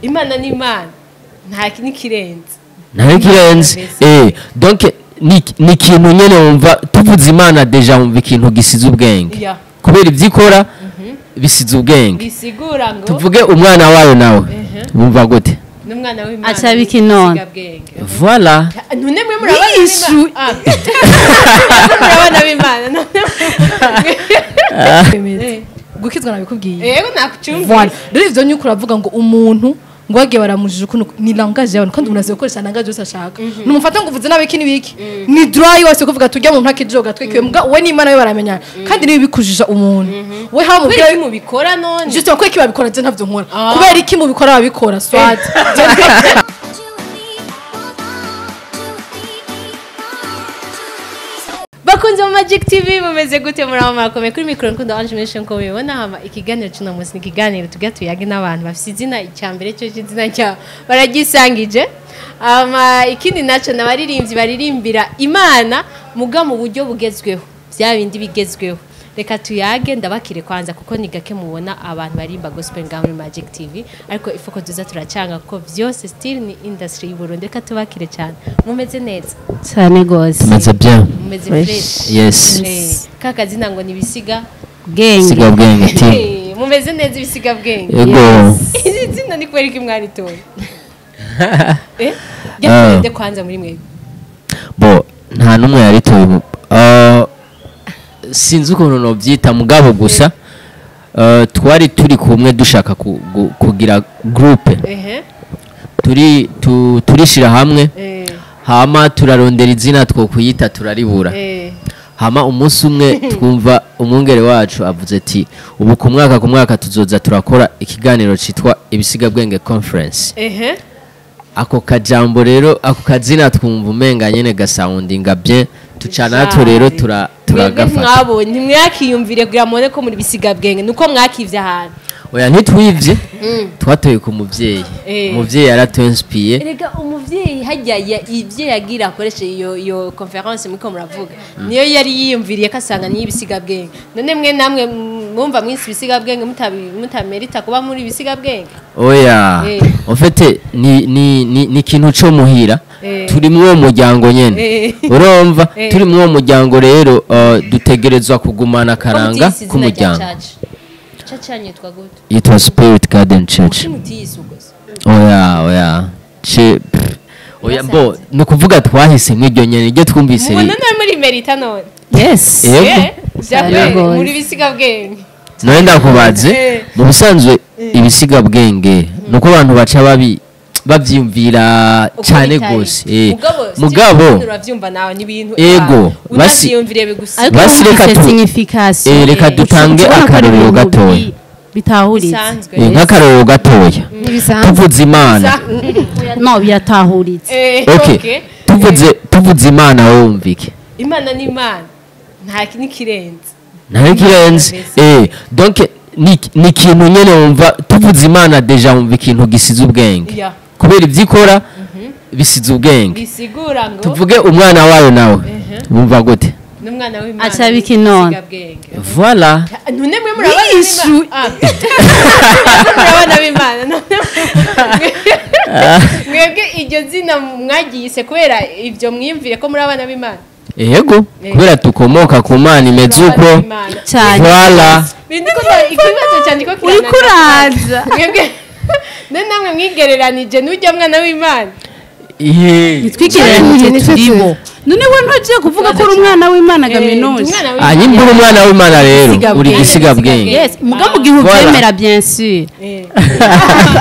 Imana ni Imana, nta n'ikirenze. Nta kirenze, donc ni ikintu nyene wumva tuvuze Imana, déjà wumva ikintu gisize ubwenge, kubera ibyo ikora bisize ubwenge. Bisigura ngo tuvuge umwana wayo nawe wumva gute? N'umwana w'Imana. Aca bikinona. Voilà. None mwe murabana b'Imana. Murabana b'Imana. Gukizwa nabikubwiye. Yego, nakucumva. Voilà, rero ivyo nyuko uravuga ngo umuntu ngo bagiye baramujije ukuntu ni langage y'abantu, kandi umuntu azi gukoresha langage yose ashaka. Numufata ngo uvuze nabi iki n'ibiki, ni droit yose kuvuga tujya mu ntake joga twikiwe muga we n'Imana we baramenyana, kandi nibi bikujija umuntu we ha mubwira mubikora none. Juste ko iki babikora, je ntavyo nkora. Kubera iki mubikora? Babikora soit. Bakunze mu Magic TV, mumeze gute? Muraho, murakomeye? Kuri micro nkunda Ange Mention, ko mubibona. Hama ikiganiro cy'uno munsi ni ikiganiro tujya tuyage n'abantu bafite izina. Icya mbere cyo izina cyabo baragisangije, ama ikindi naco n'abaririmbyi baririmbira Imana muga mu buryo bugezweho, bya bindi bigezweho. Reka tuyage, ndabakire kwanza, kuko ni gake mubona abantu barimba gospel ngaho muri Magic TV, ariko ifoko tuza turacanga kuko vyose still ni industry y'u Burundi. Reka tubakire cyane. Mumeze neza? Cyane gose. Tumeze bien. Mumeze fresh? Yes. Kaka zina ngo ni Bisiga Bwenge. Siga bwenge team. Mumeze neza, Ibisiga Bwenge? Yego. Iri zina ni kubera iki mwaritoye? Ryakorede kwanza muri mwebwe? Bo nta n'umwe yaritoye ubu. Sinzi ukuntu nobyita, mugabo gusa twari turi kumwe dushaka kugira groupe, turi turishira hamwe, hama turarondera izina twokuyita turaribura. Hama umunsi umwe twumva umwungere wacu avuze ati ubu ku mwaka ku mwaka tuzoza turakora ikiganiro citwa Ibisigabwenge Conference. Ako kajambo rero, ako kazina, twumva umenga nyene gasoundinga bien, tuca natwe rero turagafata. Mwabonye ntimwakiyumvire kugira mubone ko muri Bisigabwenge, nuko mwakivye ahantu? Oya, ntitwivye, twatoye ku muvyeyi. Umuvyeyi yaratuinspiye. Erega umuvyeyi hajya ivyo yagira akoreshe iyo conférence muriko muravuga, niyo yari yiyumviriye ko asanga niyo Ibisigabwenge. None mwe namwe mwumva mwisi Ibisigabwenge mutamerita kuba muri Ibisigabwenge? Oya, en fait ni ikintu co muhira. Turi muri uwo muryango nyene. Urumva, turi muri uwo muryango rero, dutegerezwa kugumana akaranga k'umuryango. Church yanyu yitwa gute? Yitwa Spirit Garden Church. Kuki mutiyise ubwo se? Oya, ce pff, oya, bo ni ukuvuga twahisemo iryo nyene, iryo twumvise. Mubona nawe muri merita none? Yes. Yego. Vyakweri Rwose. muri Bisigabwenge. None ndakubaze, mu bisanzwe ibisigabwenge nuko abantu baca babi bavyiyumvira Uko cyane bitari. gose. Mugabo mugabo uravyumva nawe ni ibintu Ego, unavyiyumviriye bigusa. Ariko Basi reka wumvise signification. Reka dutange Ushobora kubona akarorero ibintu gatoya. bitahuritse. Bisanzwe. Nk'akarorero gatoya, Ntibisanzwe. tuvuze Imana. No, biratahuritse. Okay, tuvuze Imana wowe wumvike? Imana ni Imana, nta n'ikirenze. Nta kirenze, donc ni ikintu nyene wumva tuvuze Imana, déjà wumva ikintu gisize ubwenge, kubera ibyo ikora bisize ubwenge. Bisigura ngo tuvuge umwana wayo nawe wumva gute? N'umwana w'Imana. Aca bikinona. Bisigabwenge. Voilà. None mwe murabana b'Imana. Murabana b'Imana. None mwebwe iryo zina mwagiyise kubera ibyo mwiyumvire ko muri abana b'Imana? Yego, kubera tukomoka ku Mana imeze uko. Abana b'Imana. Cyane. Voilà. Bindi ko ikibazo cyane ko Uriko uraza. Mwebwe none namwe mwigereranije n'ujya mwana w'Imana? Twigereranije Nicyo turibo. None we ntugiye kuvuga ko uri umwana w'Imana gaminuza? Umwana w'Imana. Hanyuma uri umwana w'Imana rero uri igisigabwenge. Yes, muga mu gihe Voilà. ubyemera, bien sûr.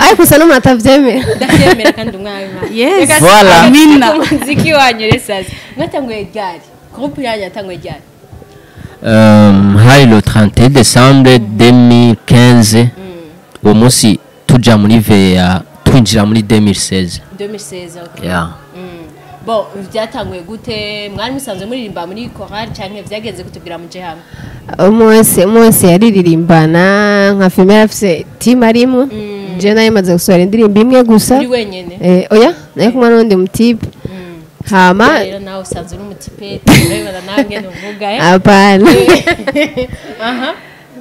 Ariko usa n'umuntu atabyemera. Ndabyemera kandi umwana w'Imana. Yes. Reka Voilà. Amina. Umuziki wanyu resazi mwatanguye ryari? Groupe yanyu yatanguye ryari? Hari le 31 décembre 2015, uwo munsi tuja muri VA, twinjira muri 2016. 2016, okay. Yeah. Bon, byatanguye gute? Mwari musanzwe muririmba muri chorale canke vyagenze gute kugira muje hamwe? Umwe wese yaririmbana nka filime, yarafise team arimo. Je nayo maze gusohora indirimbo imwe gusa. Uri wenyene? Oya, nari kumwe n'undi mutipe, hama Rero nawe usanzwe uri umutipete, urabibona nawe ngene uvuga. Hapana. Aha.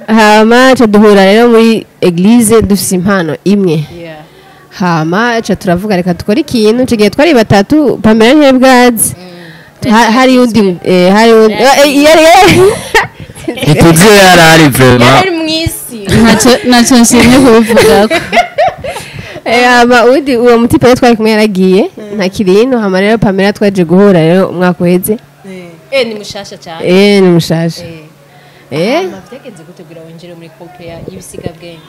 Hama ca duhura rero muri église dufise impano imwe. Hama ca turavuga reka dukore ikintu. Ico gihe twari batatu, Pamela ntiyabwazi, hari undi, hari undi Ntituzi iyo yari ari vraiment. Yari mwisi. Ntacyo nshimye kubivugako. Hama undi uwo mutipe rero twari kumwe yaragiye, ntakiri ino. Hama rero Pamela twaje guhura rero umwaka uheze. Ni mushasha cyane. Ni mushasha. Hama vyagenze gute kugira winjire muri couple y'Ibisigabwenge?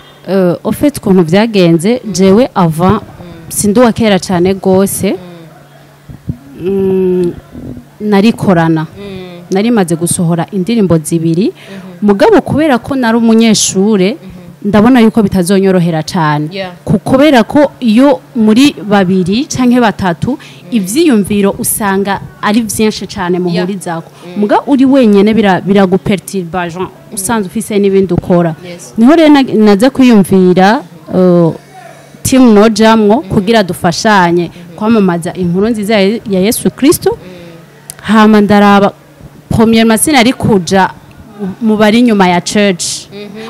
Au fait, ukuntu byagenze, jewe avant sindi uwa kera cyane gose, narikorana, nari maze gusohora indirimbo zibiri, mugabo kubera ko nari umunyeshure ndabona yuko bitazonyorohera cyane, kubera ko iyo muri babiri canke batatu ivyiyumviro usanga ari vyinshi cyane muhurizako, muga uri wenyene biraguperturba, genre usanzwe ufise n'ibindi ukora. Niho rero naza kwiyumvira team nojamwo kugira dufashanye kwamamaza inkuru nziza ya Yesu Kristo. Hama ndaraba, premièrement sinari kuja mu bari inyuma ya church,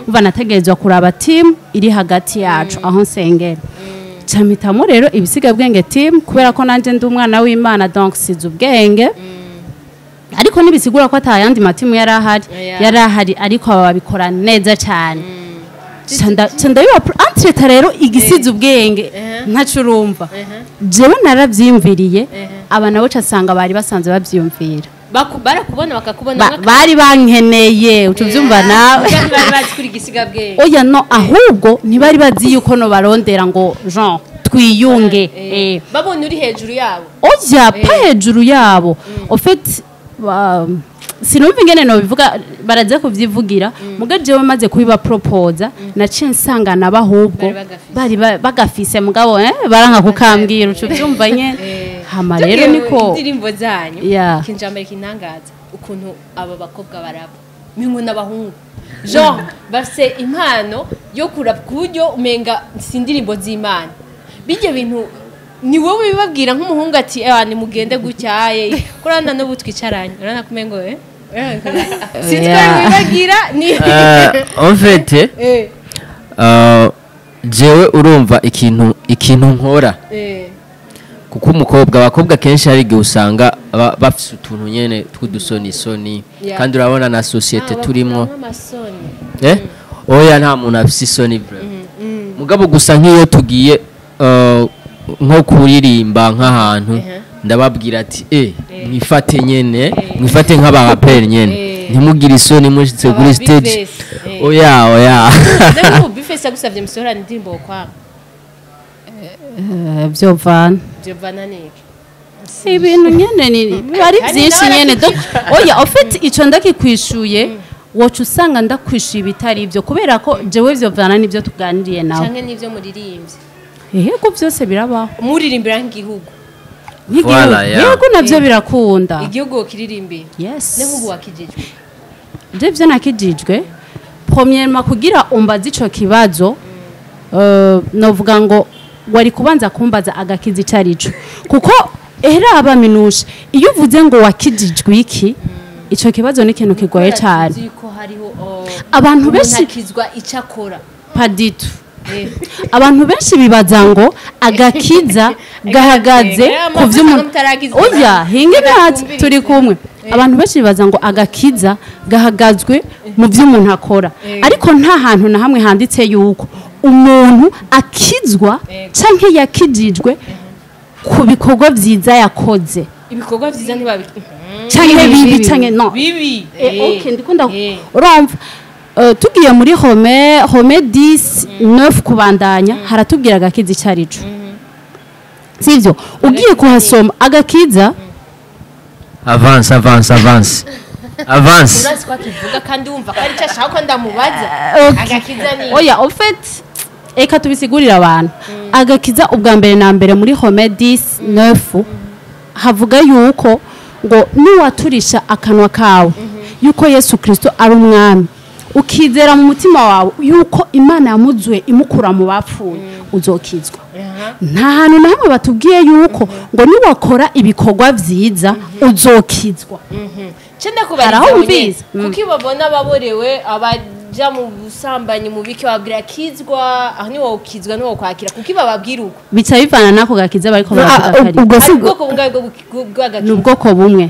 umva nategerezwa kuraba team iri hagati yacu aho nsengera. Campitamo rero Ibisigabwenge team, kubera ko nanje ndi umwana w'Imana, donc size ubwenge, ariko ntibisigura ko atayandi matimu yari ahari. Yari ahari, ariko aba babikora neza cyane. Ca ndabiba entre rero igisize ubwenge ntaco urumva, jewe naravyiyumviriye, aba nabo casanga bari basanzwe bavyiyumvira. Barakubona bakakubona Bari bankeneye, uca uvyumva nawe. Bari bazi kuri Igisigabwenge. Oya, no, ahubwo ntibari bazi yuko no barondera ngo genre twiyunge. Babonye uri hejuru yabo. Oya, pa hejuru yabo. En fait, sinumva ingene nobivuga, baraza kuvyivugira, muga jewe maze kubiba proposa naciye nsanga nabo ahubwo Bari bagafise. Bari bagafise, mugabo baranka kukambwira, uca uvyumva nyene. Hama rero Tugiye niko indirimbo zanyu, ikintu kintangaza ukuntu aba bakobwa barapa mingo n'abahungu, genre bafise impano yo kurapa ku buryo umenga si indirimbo z'Imana. Bijya bintu ni wowe bibabwira nk'umuhungu ati nimugende gutyaye kurana n'ubu twicaranye, urabona ko umengo sinzi ko bibabwira ni En fait, jewe urumva ikintu nkora, kuko umukobwa, abakobwa kenshi hari igihe usanga bafise utuntu nyene tw'udusonisoni, kandi urabona na société turimwo. Nk'amasoni. Oya, nta muntu afise isoni vraiment, mugabo gusa nk'iyo tugiye nko kuririmba nk'ahantu, ndababwira ati mwifate nyene, mwifate nk'abaraperi nyene, ntimugire isoni mushitse Aba kuri big stage. face, Oya, oya. None ubu Bface agusavye musohorane indirimbo kwanga? Vyovana. Vyovana niki? Si ibintu nyene ni biba ari Kandi byinshi nawe nyene. Donc oya, en fait ico ndakikwishuye, woca usanga ndakwishuye ibitari ibyo, kubera ko jewe vyovana n'ibyo tuganiriye nawe Canke n'ivyo muririmbye? Yego, byose birabaho. Muririmbira nk'igihugu? Nk'igihugu. Voilà, yeah. Yego, navyo birakunda. Igihugu wokiririmbira? Yes. Ne nk'ubu wakijijwe? Je vyo nakijijwe, premièrement kugira umbaze ico kibazo, novuga ngo wari kubanza kumbaza agakiza ico arico, kuko era abaminusha iyo uvuze ngo wakijijwe iki, ico kibazo ni ikintu kigoye cyane. Tuzi ko hariho Abantu umuntu benshi akizwa icyo akora. Paditu, abantu benshi bibaza ngo agakiza gahagaze ku vy'umuntu. Oya, hinge ntazi turi kumwe. Abantu benshi bibaza ngo agakiza gahagazwe mu vy'umuntu akora, ariko nta hantu na hamwe handitse yuko umuntu akizwa canke yakijijwe ku bikorwa vyiza yakoze. Ibikorwa vyiza ntibabi Canke bibi canke no. Bibi. Okay, ndikunda urumva, tugiye muri Romains 10 9 kubandanya, haratubwira agakiza icyo arico, sivyo? Ugiye kuhasoma agakiza. Avance, avance, avance, avance. Urazi ko akivuga kandi wumva ko ari cyo ashaka ko ndamubaza. Agakiza ni Oya, en fait eka tubisigurire abantu agakiza. Ubwa mbere na mbere muri Romains 10 9 havuga yuko ngo nuwaturisha akanwa kawe yuko Yesu Kristo ari umwami, ukizera mu mutima wawe yuko Imana yamuzuye imukura mu bapfuye, uzokizwa. Nta hantu na hamwe batubwiye yuko ngo niwakora ibikorwa vyiza uzokizwa. Cenda kubariza Hari aho nyene, wumvise? Kuko babona ababorewe ja mu busambanyi mu biki babwira kizwa aho ni wowe ukizwa ni wowe kwakira kuko bababwira uko bica bivana nako gakiza bariko baravuga kari ubwo si ubwoko bungahe bw'agakiza ni ubwoko bumwe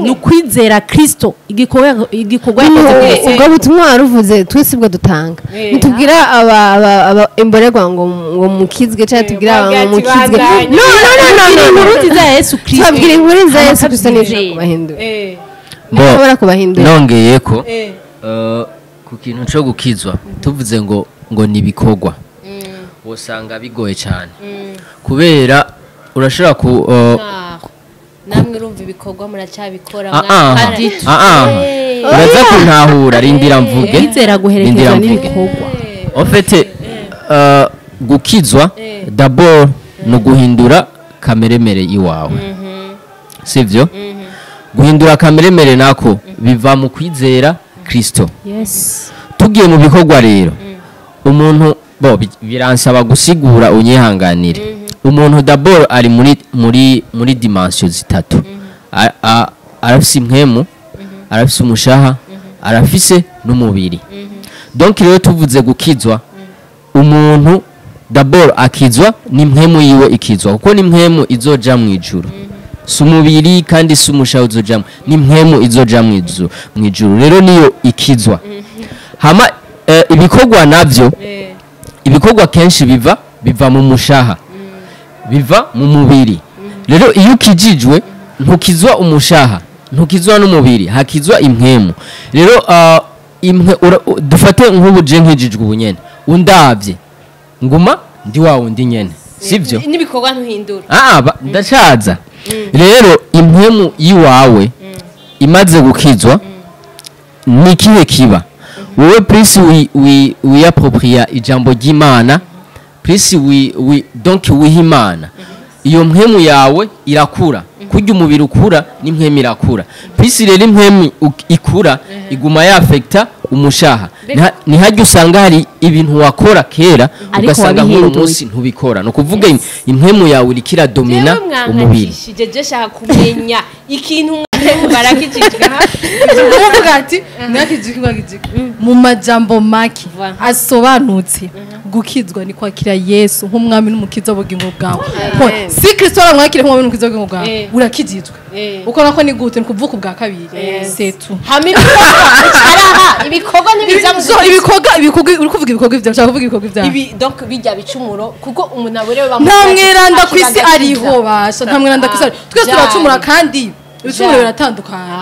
ni ukwizera Kristo igikorwa yakoze ubwo butumwa waruvuze twese ubwo dutanga ntitubwira aba imborerwa ngo mukizwe cyangwa tubwira aba ngo mukizwe no no no no inkuru nziza ya Yesu Kristo tubabwira inkuru nziza ya Yesu Kristo n'ishobora kubahindura nishobora kubahindura nongeye ko ku kintu cyo gukizwa tuvuze ngo ni ibikorwa usanga bigoye cyane kubera urashobora ku namwe urumva ibikorwa muracyabikora uraza kuntahura rindira mvuge kwizera guherekezwa n'ibikorwa en fait gukizwa d'abord ni uguhindura kameremere iwawe sivyo guhindura kameremere nako biva mu kwizera Kristo tugiye mu bikorwa rero umuntu bo biransaba gusigura unyihanganire umuntu d'abord ari muri dimension zitatu arafise impwemu arafise umushaha arafise n'umubiri donc rero tuvuze gukizwa umuntu d'abord akizwa n'impwemu yiwe ikizwa kuko n'impwemu izoja mu ijuru si umubiri kandi si umushaha uzojamwo n'impwemu izoja mu ijuru rero niyo ikizwa hama ibikorwa navyo ibikorwa kenshi biva mu mushaha biva mu mubiri rero iyo ukijijwe ntukizwa umushaha ntukizwa n'umubiri hakizwa impwemu rero dufate nk'ubu je nkijijwe ubunyene undavye nguma ndi wa wundi nyene sivyo n'ibikorwa ntuhindura ndacaza rero impwemu yiwawe imaze gukizwa ni kihe kiba wewe prince wiyapropria ijambo ry'Imana prince donc wihimana iyo mpwemu yawe irakura kurya umubiri ukura n'impwemu irakura prince rero impwemu ikura iguma yafekta umushaha nihajya usanga hari ibintu wakora kera ugasanga nk'uyu munsi ntubikora no kuvuga impwemu yawe irikira domina umubiri jeje shaka kumenya ikintu barakijijwe uvuga ati nakijijwe mu majambo make asobanutse gukizwa ni kwakira Yesu nk'umwami n'umukiza w'ubugingo bwawe si Kristo aramwakira nk'umwami n'umukiza w'ubugingo bwawe urakijijwe uko nako ni gute ni kuvuka ubwa kabiri c'est tout hama ibikorwa ntibiza ibikorwa uri kuvuga ibikorwa ivyo nshaka kuvuga ibikorwa ivyo ibi donc bijya bicumuro kuko umuntu aborewe nta mweranda ku isi ariho basha nta mweranda ku isi ariho twese turacumura kandi ibicumuro biratandukanye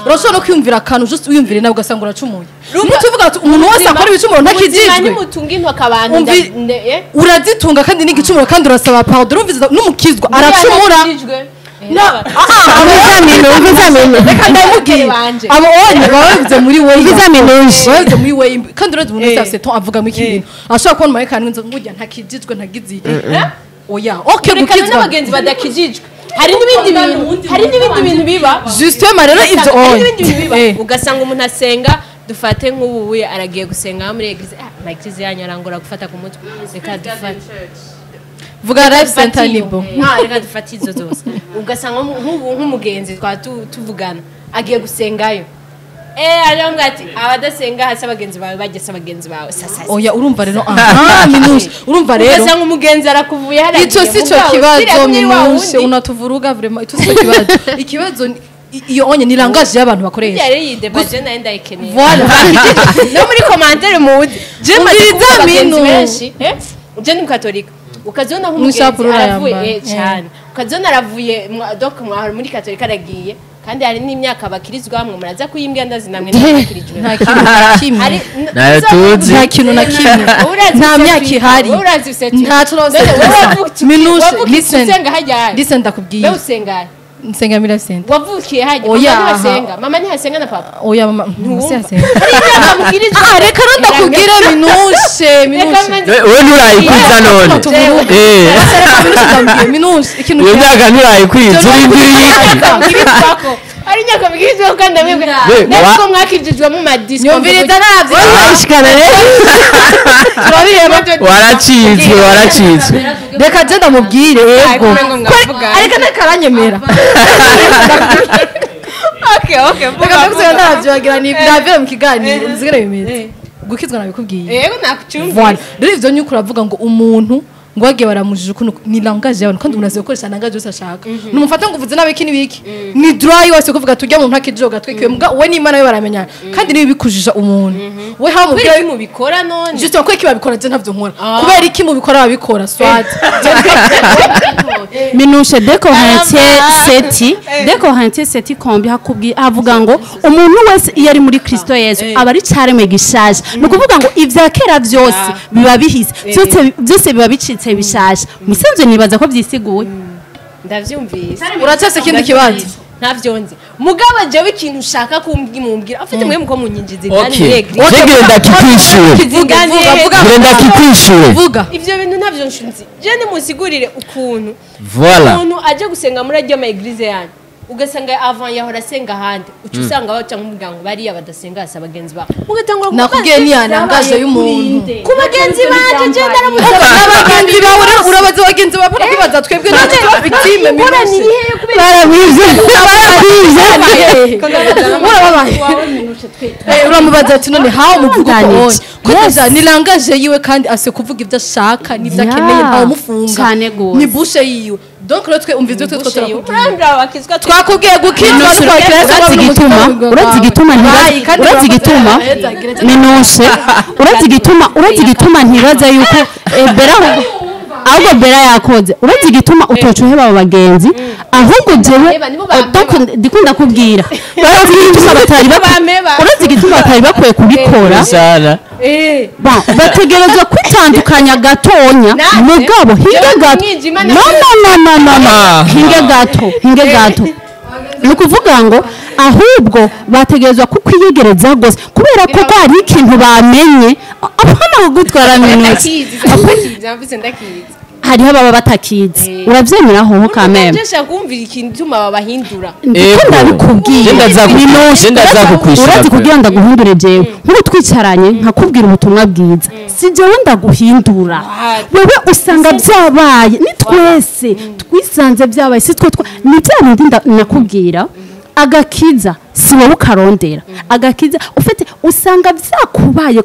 urashobora no kwiyumvira akantu just wiyumvire nawe ugasanga uracumuye nutuvuga ati umuntu wese akora ibicumuro ntakijijwe nimutunga intoka abantu urazitunga kandi n'igicumuro kandi urasaba pardon urumviza n'umukizwa aracumura reka ndamubwire abo onye babivuze muri weyi babivuze muri weyi kandi urazi umuntu wese afite ton avuga muri iki bintu ashobora kubona umayekani ngo ngujya ntakijijwe ntagiziye oya okay gukizwa n'abagenzi badakijijwe hari n'ibindi bintu biba justement rero ibyo onye ugasanga umuntu asenga dufate nk'ubu aragiye gusenga muri eglise ama eglise yanyu arangora gufata ku mutwe reka dufate vuga life center nibo reka dufate izo zose ugasanga nk'ubu nk'umugenzi twa tuvugana agiye gusengayo arambwira ati abadasenga hasi abagenzi bawe bagese abagenzi bawe sasa oya urumva rero minushe urumva rero ugasanga umugenzi arakuvuye hariya icyo si cyo kibazo minushe unatuvuruga vraiment icyo si cyo kibazo ikibazo iyo onye ni langage y'abantu bakoresha yari iyi débat je nayo ndayikeneye voilà no muri commentaire muzi je maze kuvuga abagenzi benshi je ni mukatolika ukazona nk'umugenzi aravuye cyane ukazona aravuye donc mwahora muri katolika aragiye kandi hari n'imyaka bakirizwamwe muraza kuyimbwa ndazi namwe ntakirijwe nta kintu na kimwe nta kintu na kimwe nta myaka ihari nta turose minushe listen listen ndakubwiye usenga nsenga mira senta wavukiye hajya mama ntihasenga mama ntihasenga na papa oya mama ntihasenga reka rero ndakubwire minushe minushe wewe nturayikwiza none minushe ikintu iyo myaka nturayikwiza urindiriye iki ari nyaka bwirizwa kandi amebwe nabwo mwakijijwe mu madisco nyumviriza navyo urashikana rero turabiheba waracitswe waracitswe reka je ndamubwire yego ariko ntakaranyemera okay okay reka ndagusiga ndavyo wagira ni ndavyo mu kiganiro nzigere bimeze Gukizwa nabikubwiye. Yego nakucyumvise. Voilà. Rero ivyo nyuko uravuga ngo umuntu ngo wagiye baramujije ukuntu ni langage y'abantu, kandi umuntu azi gukoresha langage yose ashaka. Numufata ngo uvuze nabi iki n'ibiki, ni droit yose kuvuga tujya mu ntakijoga twikiwe, mbwa we n'Imana we baramenyana, kandi nibi bikujija umuntu we ha Kubera iki mubikora none? Juste kubera iki babikora, je ntavyo nkora. Kubera iki mubikora babikora soit Minushe, 2 Corinthiens 7, 2 Corinthiens 7 combien hakubwi avuga ngo umuntu wese iyo ari muri Kristo Yesu aba ari caremwe gishaje. Ni ukuvuga ngo ivya kera vyose biba bihise, byose byose biba bicitse bishasha. Musanzwe nibaza ko vyisiguye. Ndavyumvise. Uracyafise ikindi kibazo? Ntavyo nzi. Mugabo jewe ikintu ushaka kumbwira, afite mwe muko munyinjiza indani Okay. muri église. Je ngenda kikwishure. Vuga, vuga, vuga. Ngenda kikwishure. Vuga. Ivyo bintu ntavyo nzi. Je nimusigurire ukuntu Voilà. umuntu aje gusenga muri ajya ama église yanyu, ugasanga avant yahora asenga ahandi, uca usanga baca nk'umuryango bariya badasenga hasi abagenzi babo, mugatangura Nakubwiye ni ya langage y'umuntu. Ku bagenzi banje je ndaramutse. N'abagenzi bawe rero urabaza bagenzi bawe, urabibaza twebwe natwe tuba victime. Ingorane Minushe. iri hehe kubera Barabivye, barakwivye. Urababaye. Uramubaza ati none hawe muvuga uko Yes. onye ko déjà ni langage yiwe, kandi ase kuvuga ibyo ashaka n'ibyo akeneye, ntawe umufunga. Cane gose. Ni bouche yiwe. Donc rero twe umva ivyo twe turakubwira. Urambwira bakizwa Twakubwiye gukizwa n'ukwakira Yesu. Urazi igituma urazi igituma, Minushe, urazi igituma ntibaza yuko Bera ahubwo Bera yakoze, urazi igituma utoca uheba abo bagenzi, ahubwo jewe Eba, nibo bameba. Donc ndikunda kubwira, urazi igituma batari Bameba. urazi igituma batari bakwiye kubikora? Sana. Bon, bategerezwa kwitandukanya gatonya. Natwe, mugabo hinge jewe gato. umwijima No, no, no, no, no, no. Ah. Hinge gato, hinge gato. Ni ukuvuga ngo ahubwo bategerezwa kukwiyegereza rwose, kubera ko hari ikintu bamenye, apana kugutwara minota. Ndakizi, ndakizi, mvuze ndakizi. Hariho ababa batakizi. Urabyemera hoho kameme? Je nshaka kumvira ikintu gituma babahindura. Ndiko ndabikubwira. Je ndaza kukwishura. Urazi, kugira ngo ndaguhindure, jewe nk'ubu twicaranye nkakubwira ubutumwa bwiza, si jewe ndaguhindura wewe, usanga byabaye. Ni twese twisanze byabaye, si twe ni bya bindi nakubwira. Agakiza si wowe ukarondera agakiza, ufite usanga byakubaye.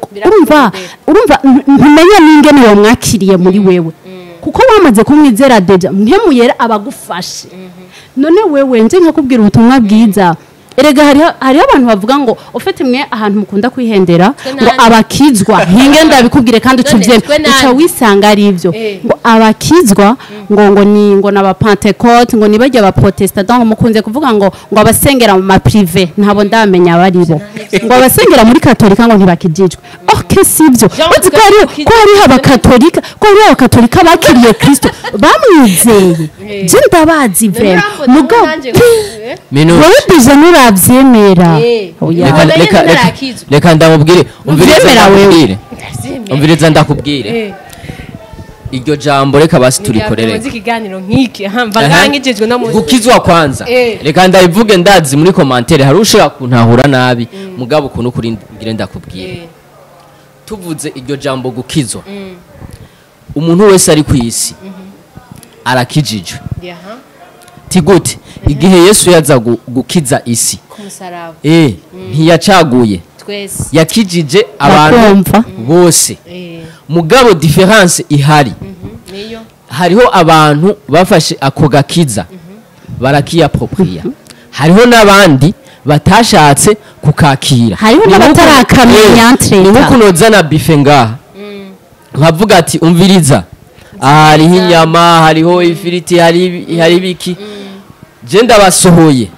Urumva ntumenya n'ingene wamwakiriye muri wewe, kuko wamaze kumwizera déjà, mpemuyera abagufashe. None wewe nje nkakubwira ubutumwa bwiza, erega hariho abantu bavuga ngo ufite mwe ahantu mukunda kwihendera ngo Nande. abakizwa, hinge ndabikubwire kandi None, ucuvyeme. twe nande. Uca wisanga ari ivyo ngo abakizwa ngo ni ngo n'aba Pentecôte, ngo ni bajya aba protestant, donc mukunze kuvuga ngo abasengera mu ma privé ntabo ndamenya abaribo, ngo abasengera muri katolika ngo ntibakijijwe. OK, sivyo. Jean Uzi ko hariho abakatolika bakiriye Kristo, bamwizeye, je ndabazi vraiment. Mugabo Minushe. wowe déjà nturavyemera. Oya. Reka Ubona reka nyene reka ntarakizwa. Reka ndamubwire, umviriza. Uvyemera wewe. Ndakubwire, umviriza ndakubwire. Iryo jambo reka basi turikorere. Muzi ikiganiro nk'iki aha mva ngangijejwe no mu Gukizwa kwanza, reka ndabivuge, ndazi muri commentaire hari ushobora kuntahura nabi, mugabo ukuntu kuri ngire ndakubwire. Tuvuze iryo jambo gukizwa, umuntu wese ari ku isi arakijijwe. Ti gute? Igihe Yesu yaza gukiza isi Ku musaraba. Ntiyacaguye. Twese. Yakijije abantu Bakumva. bose. Mugabo différence ihari, Niyo hariho abantu bafashe ako gakiza barakiyapropriya, hariho n'abandi batashatse kukakira. Hariho Ni n'abatarakamenya entre ni temps. nk'uko nozana buffet ngaha nkavuga ati umviriza, aha hariho inyama, hariho ifiriti, hari ibiki, je ndabasohoye,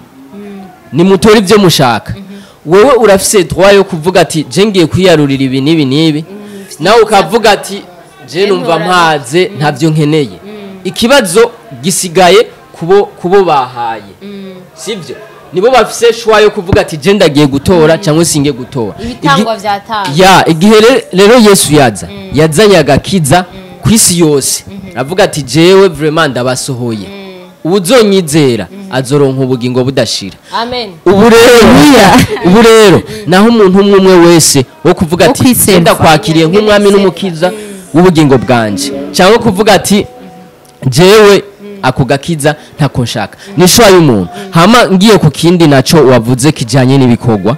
nimutore ibyo mushaka. Wewe urafise droit yo kuvuga ati je ngiye kwiyarurira ibi n'ibi n'ibi, nawe ukavuga ati je numva mpaze, ntavyo nkeneye. Ikibazo gisigaye kubo bahaye, sibyo? Nibo bafise choix yo kuvuga ati je ndagiye gutora cyangwa singiye gutora. Ibitangwa vyatanzwe. Ya igihe rero Yesu yaza, yazanye agakiza ku isi yose, avuga ati jewe vraiment ndabasohoye, uwuzonyizera azoronka ubugingo budashira. Amen. Ubu rero naho umuntu umwe umwe wese wo kuvuga Wo ati kwiserva. genda kwakiriye nk'umwami n'umukiza w'ubugingo bwanje, cyangwa kuvuga ati jewe ako gakiza ntako nshaka, ni choix y'umuntu. Hama ngiye ku kindi naco wavuze kijanye n'ibikorwa,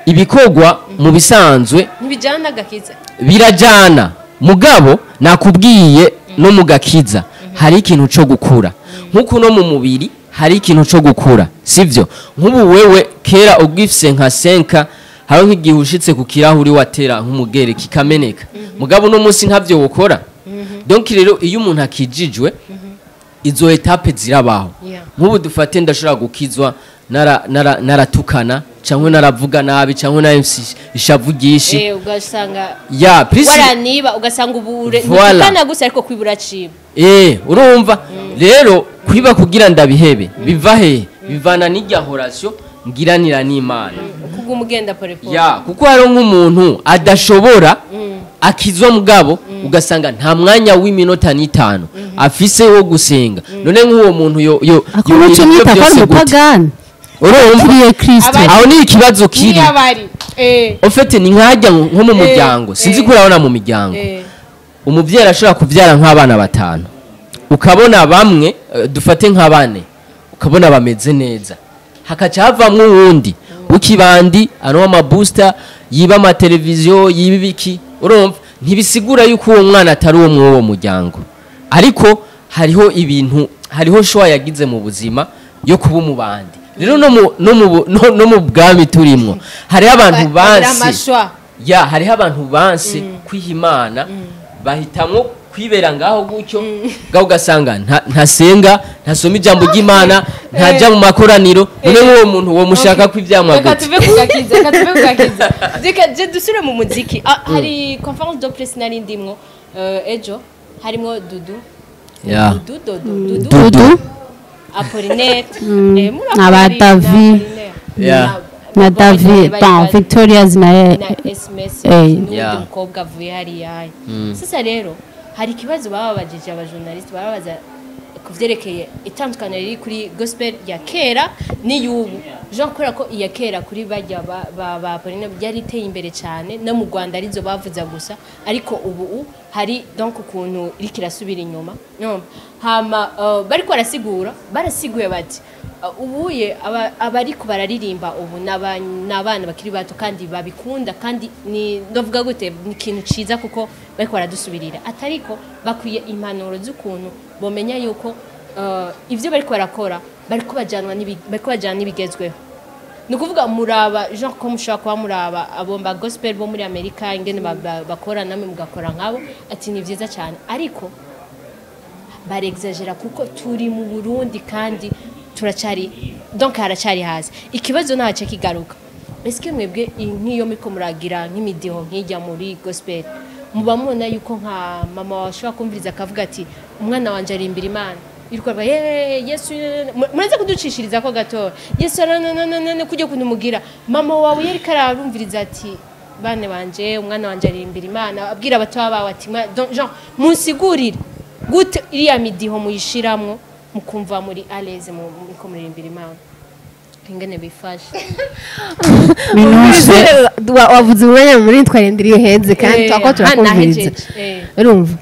ibikorwa mu bisanzwe Ntibijana n'agakiza. Birajana mugabo nakubwiye no mu gakiza hari ikintu cyo gukura, nkuko no mu mubiri hari ikintu cyo gukura, sivyo? Nk'ubu wewe kera ugifise nka 5 hari nk'igihe ushitse ku kirahuri watera nk'umugere kikameneka, mugabo no munsi ntavyo wokora. Donc rero iyo umuntu akijijwe izo etape zirabaho. Nk'ubu dufate ndashobora gukizwa naratukana cyangwa naravuga nabi cyangwa na MC ishavu ryinshi, ugasanga ya please waraniba, ugasanga ubure ntukana gusa ariko kwibura ciba. Urumva rero kwiba kugira ndabihebe biva he? Bivana n'ijya horation ngiranira n'Imana, kuguma ugenda pole pole. Ya kuko hari nk'umuntu adashobora akizwa mugabo ugasanga nta mwanya w'iminota n'itanu afise wo gusenga. None nk'uwo muntu yo yo urumva Kristo, aho ni ikibazo kiri. Ofete ni nkajya nko mu muryango, sinzi ko urabona mu miryango umuvyeyi ashobora kuvyara nk'abana batanu, ukabona bamwe dufate nk'abane ukabona bameze neza, hakaca havamwo uwundi ukibandi ano ama booster yiba ama televiziyo yiba ibiki. Urumva ntibisigura yuko uwo mwana atari uwo mw'uwo muryango, ariko hariho ibintu, hariho shwa yagize mu buzima yo kuba umubandi. Rero no mu bwami turimwo hariho abantu banse, ya hariho abantu banse kwihimana, bahitamwo kwibera ngaho gutyo, gaho ugasanga ntasenga, ntasoma ijambo ry'Imana, ntaja mu makoraniro. None nk'uwo muntu wo mushaka kwivyamwa gute? Reka tuve ku gakiza. Reka je dusubire mu muziki. Hari conference de presse nari ndimwo ejo, harimo Dudu. Dudu Apollinaire, na David, na David, bon Victoria's na SMS n'undi mukobwa avuye hariya. Sasa rero hari ikibazo baba babajije abajournaliste, bababaza kuvyerekeye itandukaniro riri kuri gospel ya kera n'iyubu. Jean kubera ko iya kera kuri bajya ba Apollinaire byari iteye imbere cyane, no mu Rwanda arizo bavuza gusa, ariko ubu hari donc ukuntu iri kirasubira inyuma. Hama bariko barasigura, barasiguye bati ubuye abariko bararirimba ubu n'abana bakiri bato kandi babikunda, kandi ni ndavuga gute ni ikintu ciza kuko bariko baradusubirira, atariko bakwiye impanuro z'ukuntu bomenya yuko ivyo bariko barakora bariko bajanwa bariko bajana n'ibigezweho. Ni ukuvuga muraba Jean ko mushobora kuba muraba abomba gospel bo muri Amerika ingene bakora namwe mugakora nkabo, ati ni vyiza cyane, ariko barexagera kuko turi mu Burundi kandi turacari, donc haracari hasi. Ikibazo ntace kigaruka. Eske mwebwe nk'iyo muriko muragira nk'imidiho nk'ijya muri gospel, muba mubona yuko nka mama washobora kumviriza akavuga ati umwana wanje arimbira Imana, iriko Yesu, muraze kuducishiriza ko gato Yesu na kujya kunumugira mama wawe yariko ararumviriza ati bane banje umwana wanje arimbira Imana, abwira abato bawe ati genre munsigurire gute iriya midiho muyishiramwo mukumva muri aleze muko muririmbira Imana ingene bifashe. Wavuze umwanya muri twarindiriye heze kandi twako turakumviriza. Urumva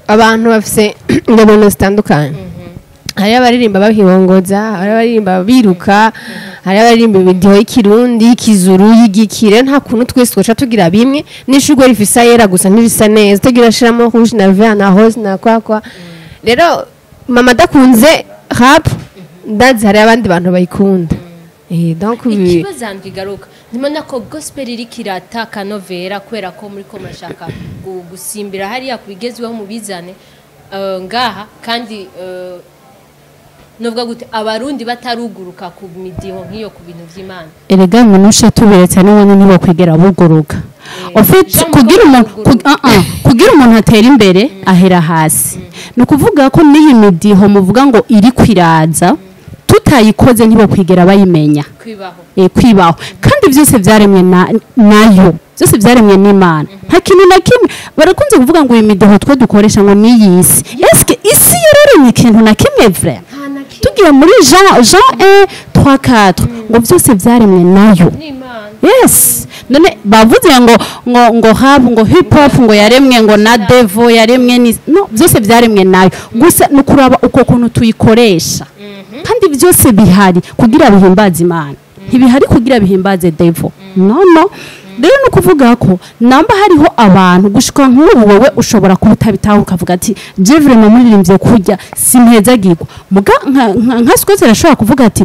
abantu bafise ingabano zitandukanye, hari abaririmba babihongoza, hari abaririmba biruka, hari abaririmba imidiho y'ikirundi, y'ikizuru, y'igikire. Nta kuntu twese twaca tugira bimwe, n'ishurwe rifisa yera gusa ntirisa neza, tugira shiramo rouge na vert na rose na kwa kwa. Rero mama dakunze rap, ndazi hari abandi bantu bayikunda. Donc ikibazo nkigaruka ndimona ko gospel iri kirata kanovera kubera ko muri ko mashaka gusimbira hariya kubigezweho mu bizane ngaha, kandi novuga gute abarundi bataruguruka ku midiho nk'iyo ku bintu vy'Imana. Erega munushe tuberetse n'ubundi ntibokwigera buguruka. Ofite kugira umuntu atera imbere ahera hasi. Ni kuvuga ko n'iyi midiho muvuga ngo iri kwiraza tutayikoze ntibokwigera bayimenya. Kwibaho. Kwibaho. Kandi byose byaremwe nayo. Byose byaremwe n'Imana. Nta kintu na kimwe barakunze kuvuga ngo iyi midiho twe dukoresha ngo ni iy'isi. Eske isi yararemye ikintu na kimwe vrai? Tugiye muri Jean 1 3 4 ngo byose byaremwe nayo. Yes. None bavuze ngo ngo ngo rap ngo hip hop ngo yaremwe ngo na devo yaremwe ni no byose byaremwe nayo. Gusa nukuraba uko kuntu tuyikoresha. Kandi byose bihari kugira bihimbaze Imana. Ntibihari kugira bihimbaze devo. No no. Rero no kuvuga ko namba hariho abantu gushika nk'ubu wowe ushobora kubutabitaho ukavuga ati je vraiment muririmbye kurya simpezagirwa, muga nka Scott arashobora kuvuga ati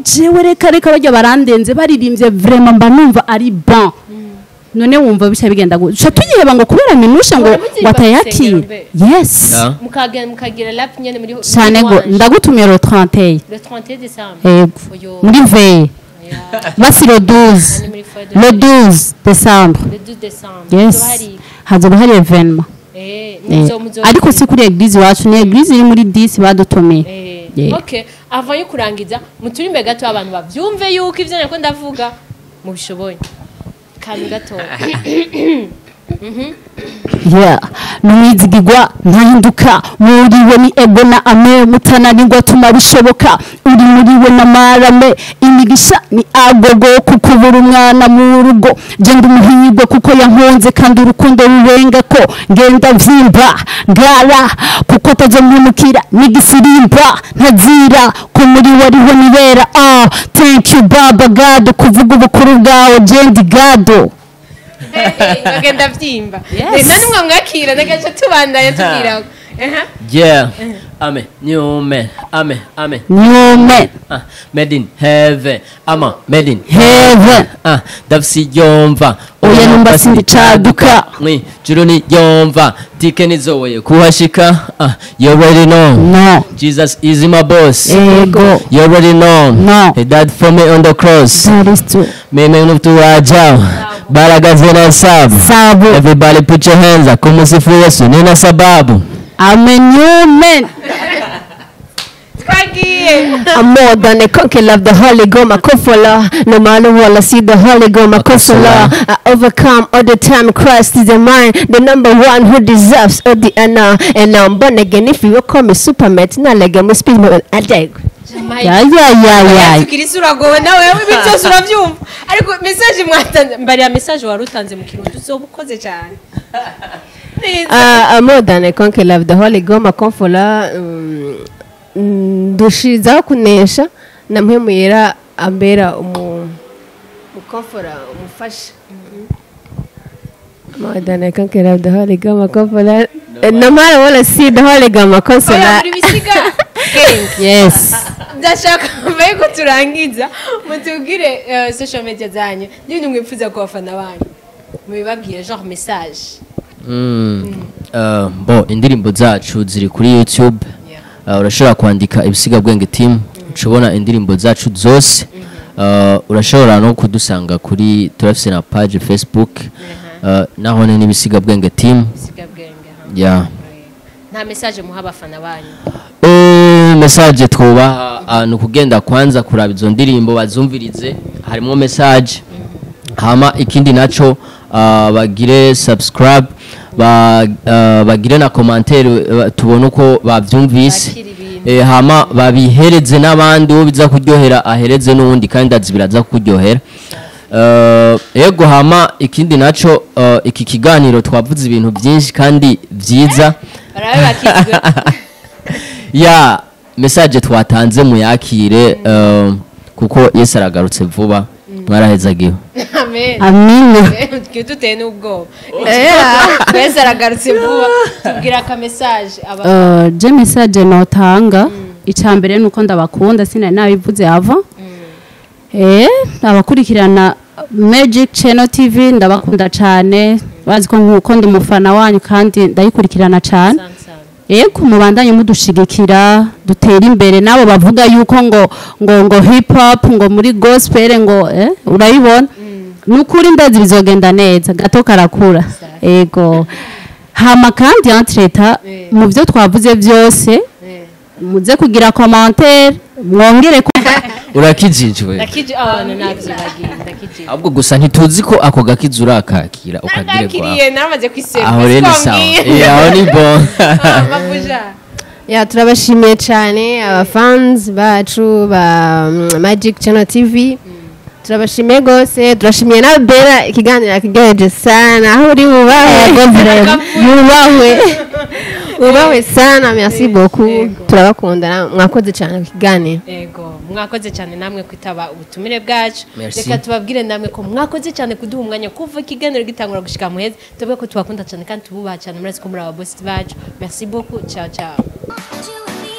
jewe reka reka bajya barandenze baririmbye vraiment mba numva ari bon. None wumva bisha bigenda gutyo tuyiheba ngo kubera minusha ngo watayakira. Yes, mukagira lap nyene muri cyane go ndagutumiye le 31 le 31 décembre muri veille basi le 12 le 12 décembre. Le 12 décembre. Yes, hazoba hari événement. Ariko si kuri église wacu, ni église iri muri 10 badutumiye. Okay, avant yo kurangiza muturime gato abantu bavyumve yuko ivyo nako ndavuga mubishoboye. Kantu gato. Yeah, numwizigirwa ntahinduka, muri we ni ego na ame, mutananirwa tuma bishoboka, uri muri we na marame, imigisha ni agogo kukubura umwana mu rugo, genda umuhirwe kuko yankunze kandi urukundo rurenga ko ngenda mvimba ngara kuko atazompemukira n'igisirimba ntazira ko muri we ariho nibera. Thank you Baba God kuvuga ubukuru bwawe jendi gado. Bagenda vyimba. Nani mwamwakira nagaca tubandanya tugira. Yeah. Amen. New man. Amen. Amen. New man. Made in heaven. Ama made in heaven. Dafsi yomva. Oya numba sindicaduka. Mwi juru ni yomva. Tike nizoye kuhashika. You already know. No. Jesus is my boss. Ego. You already know. No. He died for me on the cross. That is true. Mimi nutuwaja. Baraka zina sabu. Everybody put your hands up. Kumusifu Yesu nina sababu. I'm a new man. I'm more than a conqueror of the Holy Ghost, my comforter. No matter what I see, the Holy Ghost, my consoler. I overcome all the time. Christ is the mine, the number one who deserves all the honor. And I'm born again. If you call me Superman, not like I'm a speed, but I dig. Ya. Tukirisi uragowe nawe ibi byose urabyumva. Ariko message mwatanze, mbariya message warutanze mu kirundi uzobukoze cyane. I'm more than a conqueror of the Holy Ghost, my comforter. Ndushizaho kunesha na mpemu yera ambera umukomfora umufasha. More than a conqueror of the Holy Ghost, my comforter. No matter what I see, the Holy Ghost, my consoler. Yes. Ndashaka mbere ko turangiza mutubwire social media zanyu n'ibintu mwifuza ku bafana banyu mubibabwire genre message. Bo indirimbo zacu ziri kuri YouTube. Urashobora kwandika Ibisigabwenge team ucubona indirimbo zacu zose. Urashobora no kudusanga kuri turafise na page Facebook, naho ni Ibisigabwenge team. Yeah. Nta message muha abafana banyu? Message twubaha ni ukugenda kwanza kuraba izo ndirimbo bazumvirize, harimo message. Hama ikindi naco bagire subscribe, bagire na commentaire tubone uko bavyumvise, hama babihereze n'abandi, uwo biza kuryohera ahereze n'uwundi kandi azibiraza kuryohera. Yego. Hama ikindi naco iki kiganiro twavuze ibintu byinshi kandi byiza. Ya message twatanze muyakire, kuko Yesu aragarutse vuba. Mwarahezagiwe. Amen. Amen. Tuteye n'ubwoba. Yesu aragarutse vuba. Tubwira ka message aba. Je message notanga icambere nuko ndabakunda sinari nabivuze ava. Abakurikirana Magic Channel TV ndabakunda cyane, bazi ko nkuko ndi umufana wanyu kandi ndayikurikirana cyane. Yego, mubandanye mudushigikira dutera imbere. Nabo bavuga yuko ngo ngo ngo hip hop ngo muri gospel ngo urayibona nukuri ndazi bizogenda neza, gato karakura. Yego. Hama kandi entreta mu byo twavuze byose muze kugira commentaire mwongere ko urakijijwe. Ndakije abantu navyibagiye ndakijijwe. Ahubwo gusa ntituzi ko ako gakiza urakakira ukagire kwa. Nakiriye naramaze kwiseka. Aho rero sawa. Aho ni bon. Mabuja. Ya turabashimiye cyane abafans bacu ba Magic Channel TV. Turabashimiye gose, turashimiye na Bella ikiganiro akigeje sana. Aho uri bubahe. Yubahwe. Ubawe sana, merci beaucoup. Yego. Turabakunda, mwakoze cyane ku kiganiro. Ego, mwakoze cyane namwe kwitaba ubutumire bwacu. Merci. Reka tubabwire namwe ko mwakoze cyane kuduha umwanya kuva ikiganiro gitangura gushika muheze. Tuvuge ko tubakunda cyane kandi tububaha cyane, murazi ko muri aba boss bacu. Merci beaucoup, ciao ciao. You